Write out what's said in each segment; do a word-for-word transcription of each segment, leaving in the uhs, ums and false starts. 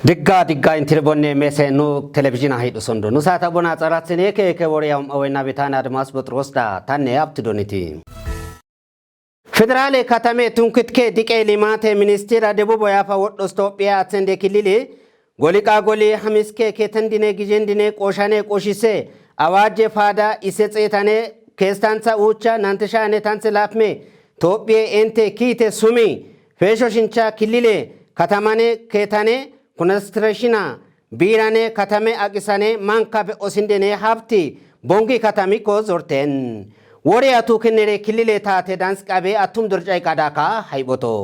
Digga digga intiri bonne mese nu televizhiina hidhu sondo. Nu saata bona tsaratsine ke ke wore yaum awe nabi tana Admas Botros da tanne aptu doniti. Federale katame tunkitke diqe limate ministira Debubo Yafa wodhos Tophiya atsende kilili goliqa goli hamiske ketendine gijendine qoshane qoshise awaje fada ise tsetane kestantsa ucha nantishane tantse lapme Tophiye ente kite sumi fesho shincha kilile katamane ketane kunastrashina birane katame aqisane mankafe osindene habti bongi katami ko zorten. Wore atu kenere kilile tate dans qabe atum dorjai qadaka haiboto.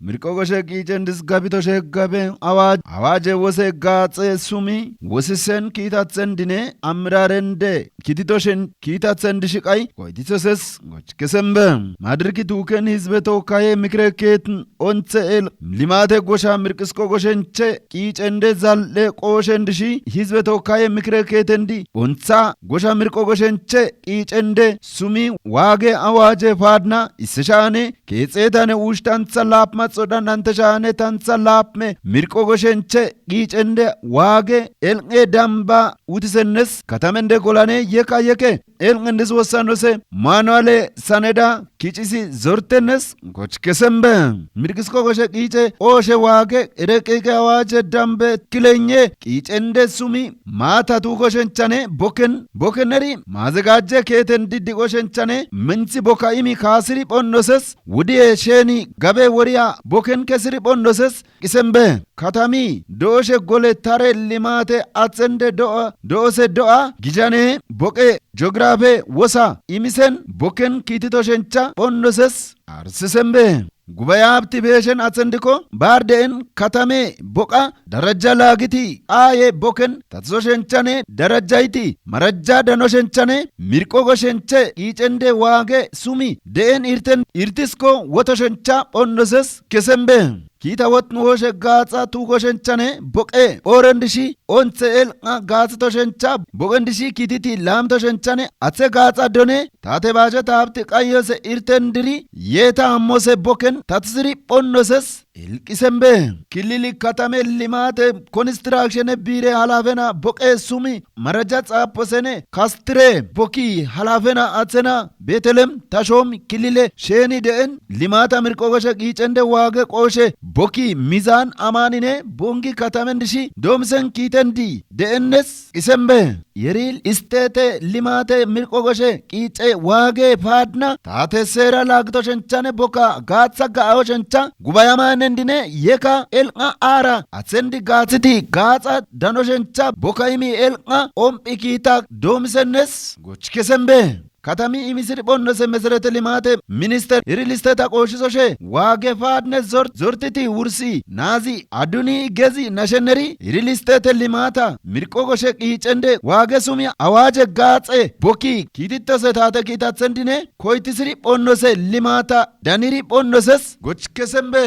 Mirqo goshe qiicen disgabito sheggabe awaaj-, awaaje wose gaaxe sumi wosisen kiitatzen dine ammirarende kititoshen kiitatzen dishiqay koytitoses goch kesembe. Madirki tuken hizbe tookaye mikire keetin ontse el limate gosha mirqisko goshenche qiicende zal'e qooshen dishi hizbe tookaye mikire keetendi ontsa gosha mirqo goshenche qiicende sumi waage awaaje paadna isse shaane keexeetane uush tantha laapma xodha nante shaane tantha laapme mirqo goshenche qiicende waage el'e damba utisennes katamende golane yeka yeke el'endis wossanose manuale saneda kicisi zortennes goch kesembe. Mirqisko goshe qiice ooshe waage ereqiqe awaaje dambe kilenye qiicende sumi maata tu goshenchane boken bokeneri maazegajje keeten diddi goshenchane minthi boka imi kaasiri phonnoses wudiye sheni gabe woriya boken kesiri phonnoses qisembe. Katami dooshe gole tare limate atsende do'a do'ose do'a gijane boqe jografe wosa imisen boken kiitito shencha phonnoses arsisembe. Gubaya habti beeshen atsendiko baar de'en katame boqa darajja laagiti aaye boken tatiso shenchane darajjayti marajja dano shenchane mirqo goshenche qiicende waage sumi de'en irten irtisko woto shencha phonnoses kesembe. Kiita wotnu hooshe gaaxa tu goshenchane boqe phooren dishi onthe el'a gaaxito shencha boqen dishi kiititi laamto shenchane athe gaaxa done tate baashe taabti qayyose irten diri yeeta hammose boken tatisiri phonnoses elqisembe. Kilili katame limate konistrakshene biire halafena boqe sumi maraja xaaposene kastire bokki halafena athena Betelem tashom kilile sheni de'en limata mirqo goshe qiicende waage qooshe bokki mizan amanine bongi katamen dishi doomisen kiitendi de'ennes isembe. Yeril istete limate mirqo goshe qiice waage paadna tate seera laagito shenchane bokka gaatha ga'awo shencha gubaya manendine yeka el'a aara athendi gaathiti gaaxa dano shencha bokka imi el'a omphi kiita doomisennes goch kesembe. Katami imisir phonnose mesrete limate minister iril isteta qooshisoshe waage paadne zor-, zortiti wursi naazi aduni gezi nasheneri iril istete limata mirqo goshe qiicende waage sumi awaaje gaaxe bokki kiititose tate kiitathendine koytisiri phonnose limata daniri phonnoses goch kesembe.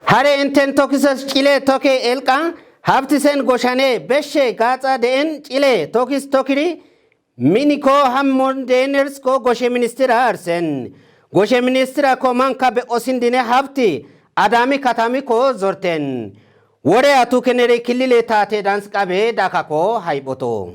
Hare enten tokisos cile toke elqa habtisen goshane beshe gaaxa de'en cile tokis tokiri miniko hammon de'enersko goshe ministira arsen. Goshe ministira ko manka be osindine habti adami katami ko zorten. Wore atu kenere kilile tate dans qabe dakako hayboto.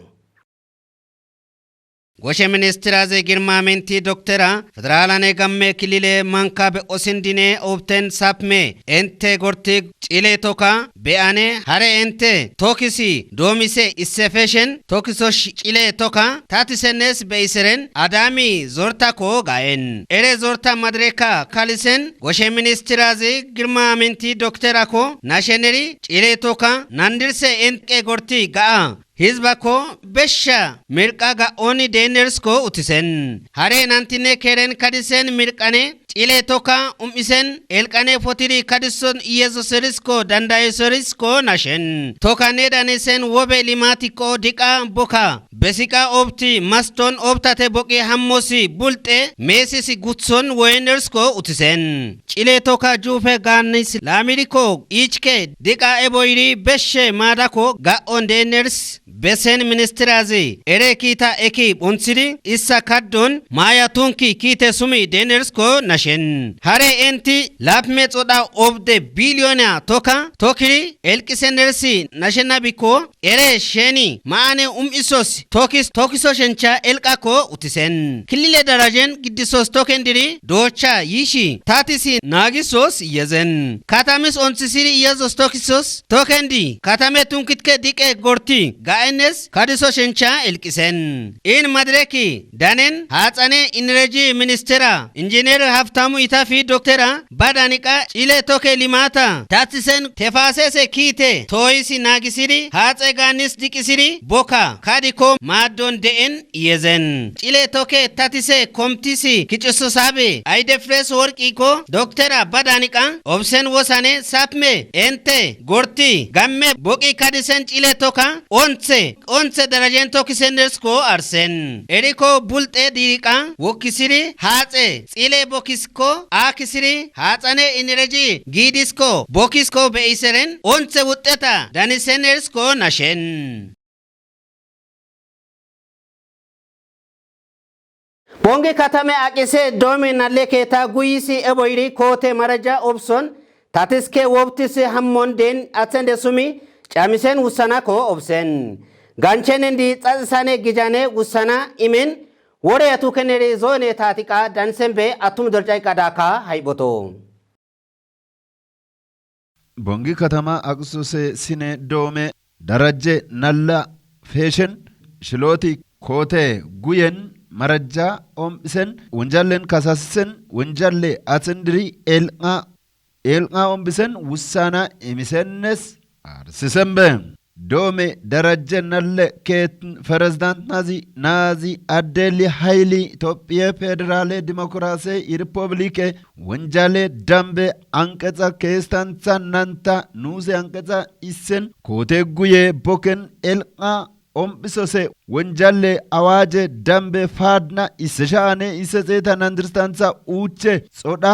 Goshe ministiraze Girma Minti doktora federalane gamme kilile manka be osindine obten sapme ente gorti cile toka be'ane hare ente tokisi doomise issefeshen tokiso sh-, cile toka tatisenes be'iseren adami zortako gaen. Ere zorta madreka kalisen goshe ministiraze Girma Minti doktorako nasheneri cile toka nandirse entqe gorti ga'a. Hizbako besha mirqa ga'oni denersko utisen. Hare nantine keren kadisen mirqane cile toka um'isen elqane potiri kadison Yesuserisko dandayeserisko nashen. Toka ne danisen wobe limatiko diqa boka. Besiqa obti maston obtate boqi hammosi bulxe meesisi gutson woyenersko utisen. Cile toka juufe gaanis laamiriko ichke diqa eboyri beshe maadako ga'on deners besen ministirazi ere kiita eki bonthidi issa kaddon maaya tunki kiite sumi denersko nashen. nashchen. Hare enti lapme xoda obde biliyoniya toka tokiri elqisenersi nashenabikko ere sheni maane um'isos tokis tokiso shencha elqako utisen. Kilile darajen giddisos tokendiri docha yishi tatisi naagisos yezen. Katamis ontsisiri yezos tokisos tokendi katame tunkitke diqe gorti ga'enes kadiso shencha elqisen. In madireki danen haaxane inereji ministera injiner Haftamu Itafi doktera badaniqa cile toke limata tatsisen tefasese kiite tooyisi naagisiri haaxe gaanis diqisiri boka kadiko maaddon de'en yezen. Cile toke tatise komtisi kicusosabe Aydefres Worqiiko doktera badaniqa obsen wosane sapme ente gorti gamme boqi kadisen cile toka onthe onthe darajen tokisenersko arsen. Eriko bulxe diriqa wokkisiri haaxe xile bokkisko akisiri haaxane inereji giidisko bokkisko be'iseren onthe wuxxeta danisenersko nashen. Bongi katame aqise doomi nalle keeta guyisi eboyri koote maraja obson tatiske wobtisi hammon den atsende sumi camisen wussanako obsen. Ganchenendi xaxisane gijane wussana imen wore yatu keneri zoone tatiqa dansembe atum dorcay qadaka hayboto. Bongi katama aqsuse sine doome darajje nalla feeshen shilooti koote guyen marajja om'isen wonjallen kasasisen wonjalle atsendiri el'a el'a om'isen wussana imisennes arsisembe. Doome darajje nalle keet ferezidant nazi nazi addeli hayli Itophiye Federale Dimokiraase Irpublike wonjale dambe anqexa keestantha nanta nuuse anqexa issen koote guye boken el'a om'isose wonjalle awaje dambe faadna isse sha'ane isse xeeta nandirstantha uuche xodha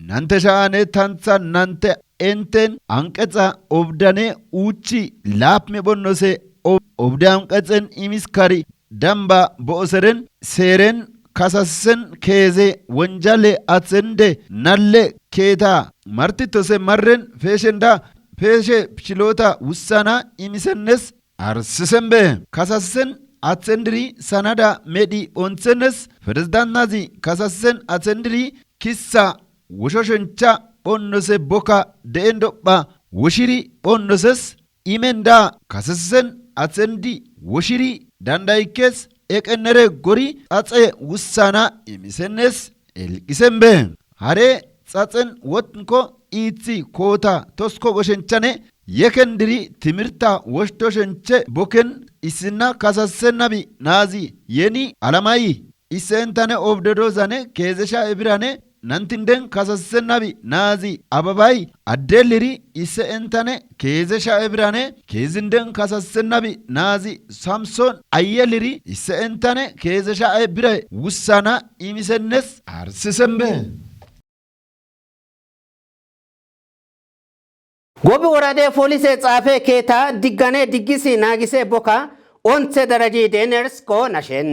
nante sha'ane tantha nante enten anqexa obdane uuchi laapme bonnose ob- obde anqexen imiskari damba bo'oseren seeren kasasisen keeze wonjale atsende nalle keeta martitose marren feeshenda feeshe pichiloota wussana imisennes arsisembe. Kasasisen atsendiri sanada medhi ontsenes ferezidant nazi kasasisen atsendiri kissa woshoshencha phonnose boka de'en dopha woshiri phonnoses imenda kasasisen atsendi woshiri dandayikkes eqennere gori xaxe wussana imisennes elqisembe. Hare xaxen wotnko iithi koota tosko goshenchane yekendiri timirta woshto shenche boken issinna kasasisennabi naazi yeni alamayi isse entane obdodozane keezesha ebirane nantinden kasasisennabi naazi ababay addeliri isse entane keezesha ebirane keezinden kasasisennabi naazi samson ayyeliri isse entane keezesha ebire wussana imisennes arsisembe. Gobi worade polise xaafe keeta diggane diggisi naagise boka onthe daraji deenersko nashen.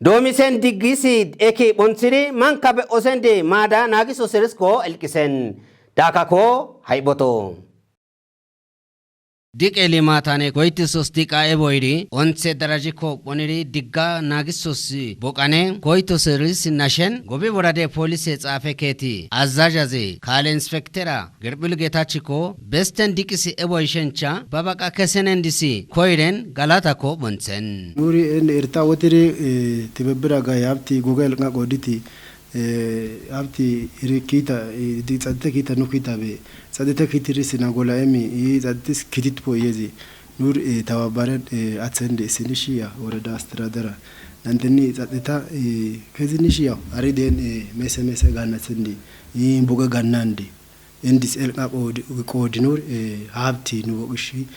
Doomisen diggisi eki phonthiri mankabe osende maada naagiso serisko elqisen. Daakako hayboto. Diqe limatane koytisos diqa eboyri onthe darajikko phoniri digga naagisos boqane koytoseris nashen gobi worade polise xaafe keeti azazhaze kaale inspektera Gerphil Geetachikko besten diqisi eboy shencha ba baqa kesenendisi koyren galatako phonthen. Nuuri en irta wotiri tibebbira ga yabti goga elqa qooditi yabti iri kiita di xadite kiita nu kiita be xadite kiitiri sina gola emi i xaditis kiitit po yezi nur tawabaren atsende sini shiya woreda astradera nanteni xadita kezini shiya ari den mese mese ganna tsendi i buga gannandi. Endis elqa qoodi qoodi nur habti nu boqishi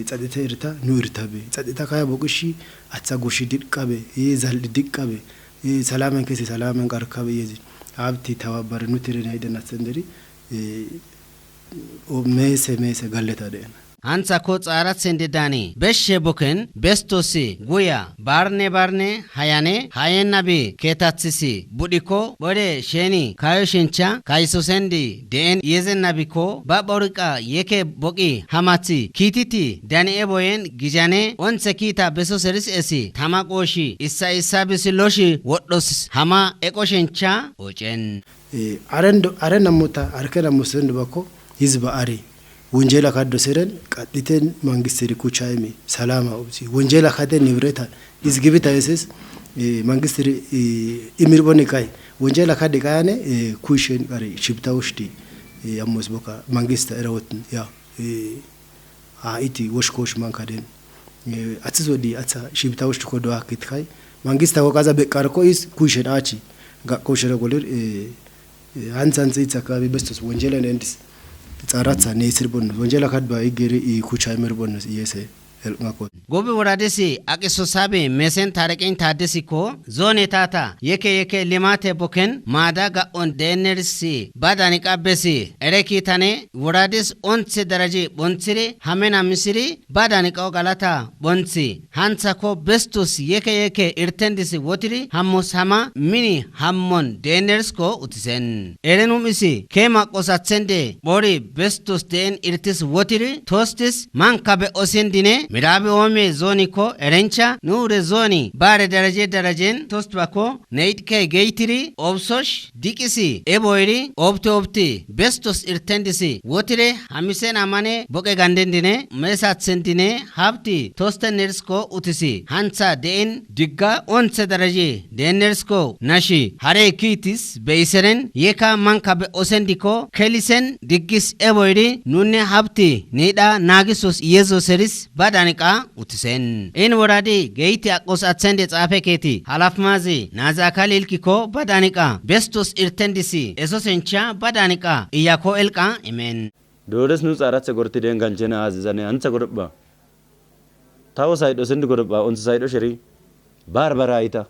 xadite irta nu irta be xadita kaya boqishi atsa gushi diqqa be i zaldi diqqa be i salamen kesi salamen qarka be yezi habti tawabare nu tire nayden atsenderi o mese mese galleta den. hantsako xaaratsende daani, beshe boken bestosi guya, barne barne hayane, hayennabi keetatsisi budhiko, bode sheni kayo shencha, kaysosendi deen yezen nabiko, ba boriqa yeke boqi hamathi kiititi, dani eboyen gijane, ontse kiita beso seris esi, tama qooshi, issa issa bisi loshi wodhos hama eqo shencha, ocen. Eh, arendo, are namuta, arke namusen dubako, hizba ari. Wonjela kaddo seren, qaditen mangisteri kuchaymi, salama obsi. Wonjela kade nibreta, izgibita yeses, eh, mangisteri, eh, imirboni kai. Wonjela kade kayane, eh, kuishen ari, shibta ushti, eh, amos boka, mangista erawotn, ya, eh, a iti, wosh kosh mankaden. Eh, atsis wodi, atsa, shibta ushti kodo akit kai. Mangista ko kaza bekar ko is, kuishen achi. Ga koshera golir, eh, Eh, hansa hansa itsa akabi bestos wonjelen endis. Xaaratsa ne isir bonno. Wonjela kadba igeri i kucha imir bonno iyese elqngako. Gobi woradesi aqiso sabe mesen tareqin taadesi ko, zone tata, yeke yeke limate boken, maada ga'on deenerisi, badani qabbesi, ere kiitane, woradis ontse daraji bontsiri, hamena misiri, badani qao galata bonthi, hantsako bestos yeke yeke irtendisi wotiri, hammos hama mini hammon deenerisko utisen. Erenum isi, ke maqos athende, bori bestos deen irtis wotiri, tostis, mankabe osendine, mirabi oome zooni ko, erencha, nuure zooni, bare daraje darajen, tostbako, neidke geytiri, obsosh, diqisi, eboyri, obti obti, bestos irtendisi, wotire, hamisen amane, boqe gandendine, mesatsendine, habti, tosten nersko utisi, hantha de'en, digga, onthe daraje, de'en nersko, nashi, hare kiitis, beyseren, yeka mankabe osendiko, kelisen, diggis, eboyri, nunne habti, nidha, naagisos, yezo seris, ba daniqa, utisen. In woradi geyti aqos athende xaafe keeti halafmazi naazi akal ilkiko ba daniqa bestos irtendisi eso sencha ba daniqa iyako elqa imen. Doores nu xaarathe gorti den ganchena aazizane antha godopha. Tawo saydho sindi godopha ontha saydho sheri. Barbara ayta.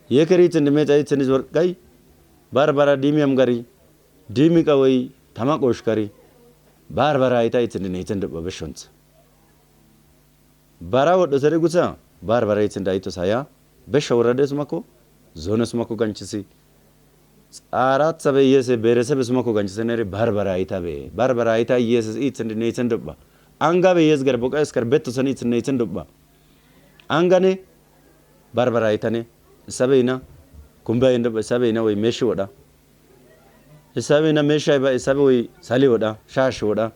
Yekeri ithindi mexa ithindis worqay. Barbara dimiyam gari. Dimi qawey tama qoshkari. Barbara ayta ithindi neythen dopha beshontha. Bara wodho seri gutha, bar bara yithin dayito saya, besha worade sumako, zone sumako ganchisi. Xaaratha be yese beresebe sumako ganchisi neri bar bara ayta be, bar bara ayta yeses ithin neythen dopha. Anga be yes gar boqa eskar beto san ithin neythen dopha. Angane bar bara aytane, isabe ina, kumbe ayen dopha, isabe ina wey meshi wodha. Isabe ina meshay ba isabe wey sali wodha, shash wodha.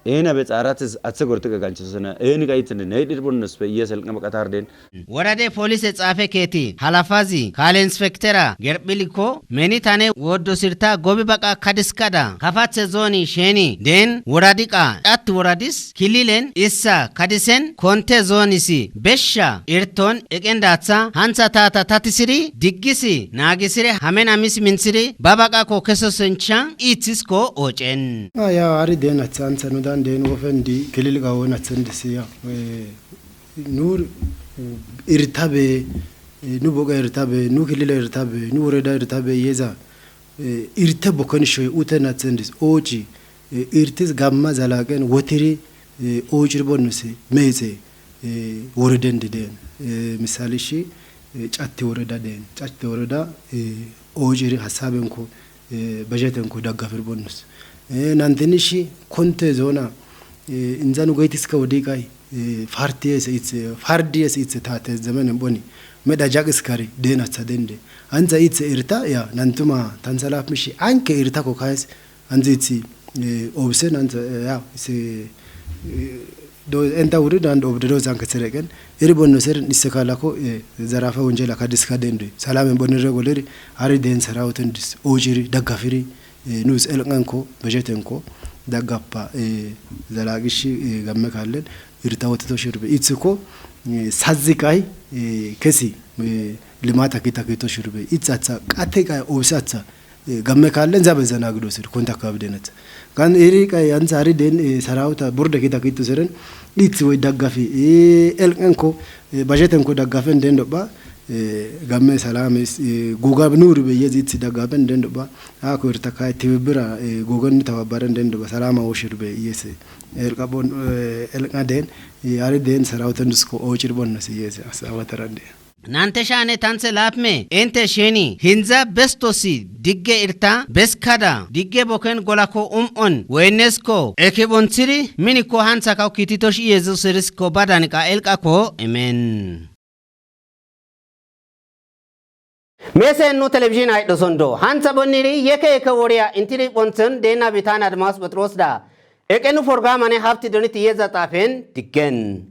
Ena be xaaratis athe gortiqa ganchosena. Eni qaytinde ney dhir bonnos be iyes elqama qatar den. Worade polise xaafe keeti halafazi kaale inspektera gerphiliko meni tane woddo sirta gobi baqa kadiskada kafathe zooni sheni den woradiqa dhat woradis kililen issa kadisen konte zoonisi besha irton eqendatha hantha taata tatisiri diggisi naagisire hamen amis minthiri ba baqako keso sencha iithisko oocen. Ah, ya, ari den atha antha nu dan den wofen di kilil qawon athen disi ya. Eh, nu irtabe, eh, nu boqa irtabe, nu kilil irtabe, nu woreda irtabe yeza. Eh, irte boken shoy uten athen dis ooci, eh, irtis gamma zalaqen wotiri, eh, oocir bonnusi meexe, eh, woreden di den. Eh, misali shi, eh, catti woreda den. Catti woreda, eh, oociri hasabenko, eh, bajetenko daggafir bonnus. Eh, nantini shi konte zona, eh, inzanu gaytiska wodiqay, eh, farti ese itse, fardi ese itse tate zemenen boni. Medha jaqiskari den atha dende. Antha itse irta, ya, nantuma, tansa laf mishi, anke irta ko kayes, Anzi itsi, eh, obsen, anzi, eh, ya, isi, eh, do, enta wuri dan obde do zan ketsere ken. Iri bonno ser nisse kala ko, eh, zarafa wonjela kadiska dende. Salamen bonni regoleri, ari den sarawten dis, ojiri, daggafiri, eh, nus elqanko, bejetenko, daggappa, eh, zalaqishi, eh, gamme kallen, irta woteto shirbe. Itsi ko, eh, sazzi kay, eh, kesi, eh, limata kita kito shirbe. Itsi atsa, qate kay, obse atsa. Eh, gamme kaallen zabe zana gido sir, konta kabi denat. Kan iri kay ansa ari den, eh, sarawta burde kita kitu siren, itsi wey daggafi, eh, elqenko, eh, bajetenko daggafen den dopha, Gamme salaamis goga nuuri be yezi itti daggaben dendoba. Ako irtaka tibibira goga ni tababaren dendoba salama woshir be yese. Elqabon elqaden yari den sarawten disko ochir bonna si yese asawataran de. Nante shane tanse lapme ente sheni hinza bestosi digge irta beskada digge boken golako um on wenesko ekibon siri miniko hansa kaw kititosh yesus risko badan ka elqako emen. Mesen nu television ay dosondo hansa bonniri yeke yeke woriya intiri bonsen dena bitana admas batros da. Ekenu forgamane hafti doniti yeza tafen diggen.